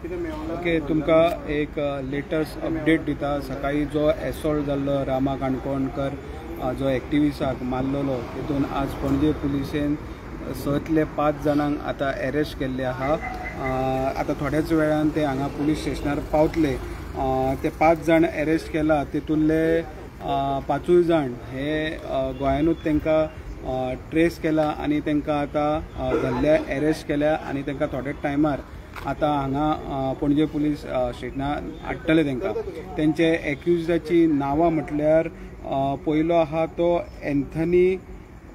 Okay, तुमकां एक latest update दिता। सकाळी जो एसॉल्ट जाल्लो रामा काणकोणकर जो एक्टिविस्टाक मारलेलो तितून आज पणजे पुलिसेन 6तले 5 जाणांक आतां एरेस्ट केल्ले आहा। आतां थोड्याच वेळान ते हांगा पुलीस स्टेशनार पावतले। ते 5 जाण एरेस्ट केला तितूंतले 5 जाण हे गोंयानूच तांकां ट्रेस केला आनी तांकां आतां धरल्या, एरेस्ट केल्या आनी तांकां थोड्या टायमार आतां हांगा पणजे पुलीस स्टेशनार हाडटले। तांकां तेंचे एक्युजाची नांवां म्हटल्यार पयलो आहा तो एन्थनी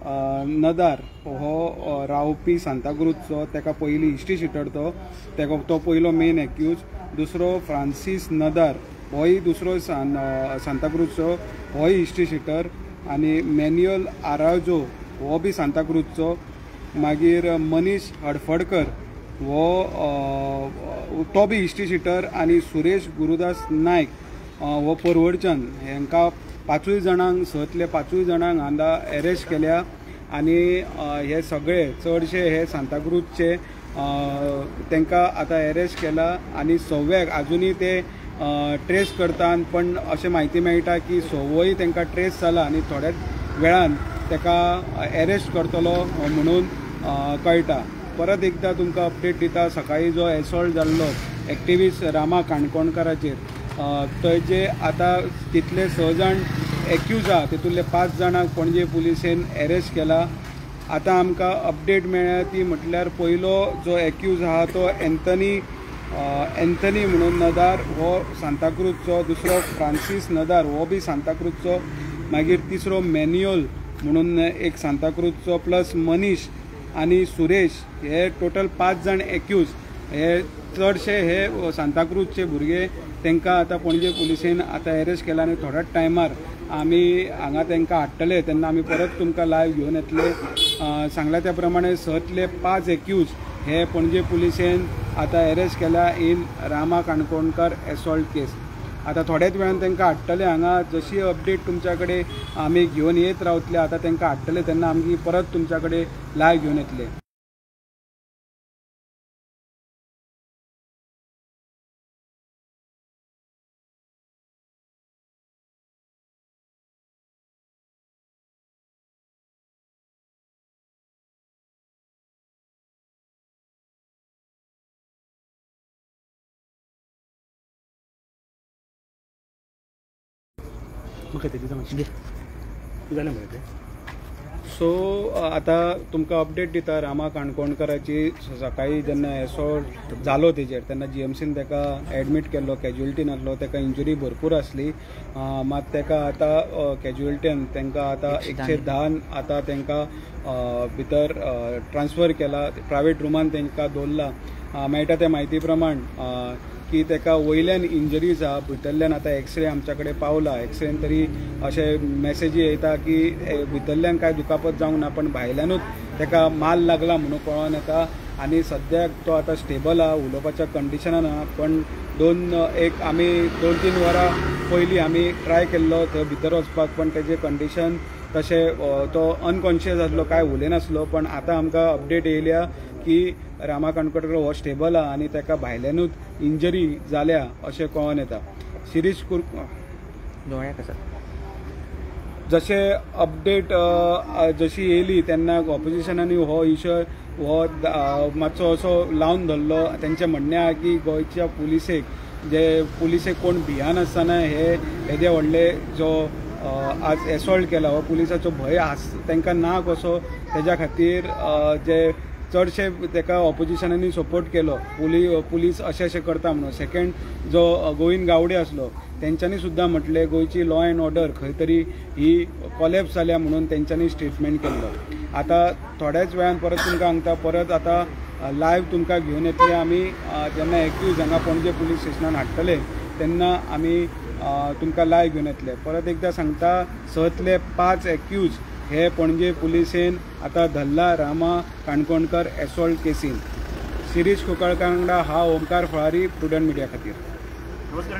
नदार, हो रावपी सांताक्रूजचो, ताका पयली हिस्ट्री शिटर तो, ताका तो पयलो मेन एक्यूज। दुसरो फ्रांसीस नदार, होय दुसरो सांताक्रूजचो, होय हिस्ट्री शिटर। आनी मॅन्युअल आराजो हो बी सांताक्रूजचो। मागीर मनीष हडफडकर हो तो बी हिस्ट्री शिटर। आनी सुरेश गुरुदास नायक हो परवडच्यान। हांकां 5 जाणांक, 6तले 5 जाणांक हांगा एरेस्ट केल्या। आनी हे सगळे चडशे हे सांताक्रूजचे तांकां आतां एरेस्ट केला। आनी 6व्याक आजुनूय ते ट्रेस करतात, पण अशें म्हायती मेळटा की 6वोय तांकां ट्रेस जाला आनी थोड्याच वेळान ताका एरेस्ट करतलो म्हणून कळटा। परत एकदां तुमकां अपडेट दिता, सकाळी जो एसॉल्ट जाल्लो एक्टिविस्ट रामा काणकोणकाराचेर थंय आतां तितले 6 जाण एक्यूज आहा तितूंतले 5 जाणांक पणजे पुलिसेन एरेस्ट केला। आतां आमकां अपडेट मेळ्ळ्या ती म्हटल्यार पयलो जो एक्यूज आहा तो एन्थनी म्हणून नदार, हो सांताक्रूजचो। दुसरो फ्रांसीस नदार, हो बी सांताक्रूजचो। मागीर तिसरो मॅन्युअल म्हणून एक सांताक्रूजचो, प्लस मनीष आनी सुरेश, हे टोटल 5 जाण एक्यूज। हे चडशे हे सांताक्रूजचे भुरगे, तांकां आतां पणजे पुलिसेन आतां एरेस्ट केला आनी थोड्याच टायमार आमी हांगा तांकां हाडटले, तेन्ना आमी परत तुमकां लायव्ह घेवन येतले। सांगला त्या प्रमाणे 6तले 5 एक्यूज हे पणजे पुलिसेन आतां एरेस्ट केला इन रामा काणकोणकर एसॉल्ट केस। आतां थोड्याच वेळान तांकां हाडटले हांगा, जशी अपडेट तुमच्या कडेन आमी घेवन येत रावतले। आतां तांकां हाडटले तेन्ना आमी परत तुमच्या कडेन लायव्ह घेवन येतले। सो आतां तुमकां अपडेट दिता रामा काणकोणकराची। सकाळी जेन्ना एसॉल्ट जालो तेजेर तेन्ना जीएमसीन ताका एडमीट केल्लो, कॅज्युअलिटीन आसलो, ताका इंजुरी भरपूर आसली। मात ताका आतां कॅज्युअलिटीन तांकां आतां 110 आतां तांकां भितर ट्रान्सफर केला, प्रायवेट रुमान तांकां दवरला। मेळटा त्या म्हायती प्रमाण की ताका वयल्यान इंजरीज आहा, भितरल्यान आतां एक्सरे आमच्या कडेन पावला। एक्सरेन तरी अशें मॅसेजी येता की भितरल्यान कांय दुखापत जावंक ना, पण भायल्यानूच ताका माल लागला म्हणून कळोन येता। आनी सद्याक तो आतां स्टेबल आहा, उलोवपाच्या कंडिशनान आहा। पण आमी 2-3 वरां पयलीं आमी ट्राय केल्लो थंय भितर वचपाक, पण तेजें कंडिशन तशें तो अनकॉन्शियस आसलो, कांय उलयनासलो। पण आतां आमकां अपडेट येयल्या की रामा काणकोणकर हो स्टेबल आहा आनी ताका भायल्यानूच इंजरी जाल्या अशें कळोन येता। शिरीष जशें अपडेट जशी येयली तेन्ना ऑपोजिशनांनी हो इशय हो मातसो असो लावन धरलो। तेंचें म्हणणें आहा की गोंयच्या पुलिसेक, जे पुलिसेक कोण भियानासतना हे येदे व्हडले जो आज एसॉल्ट केला हो पुलिसाचो भंय तांकां ना कसो, तेज्या खातीर जे चडशे ताका ऑपोजिशनांनी सपोर्ट केलो, पुलीस अशें अशें करता म्हणून। सेकंड जो गोविंद गावडे आसलो तेंच्यांनी सुद्दां म्हटलें गोंयची लॉ एंड ऑर्डर खंय तरी ही कॉलेप्स जाल्या म्हणून तेंच्यांनी स्टेटमेंट केल्लो। आतां थोड्याच वेळान परत तुमकां सांगता, परत आतां लायव्ह तुमकां घेवन येतले आमी। जेन्ना एक्यूज हांगा पणजे पुलीस स्टेशनान हाडटले तेन्ना आमी तुमकां लायव्ह घेवन येतले। परत एकदां सांगता, 6तले 5 एक्यूज हे पणजे पुलिसेन आतां धरला रामा काणकोणकर एसॉल्ट केसीन। शिरीष कुंकळकर वांगडा हा ओमकार फळारी, प्रुडंट मिडिया खातीर। नमस्कार।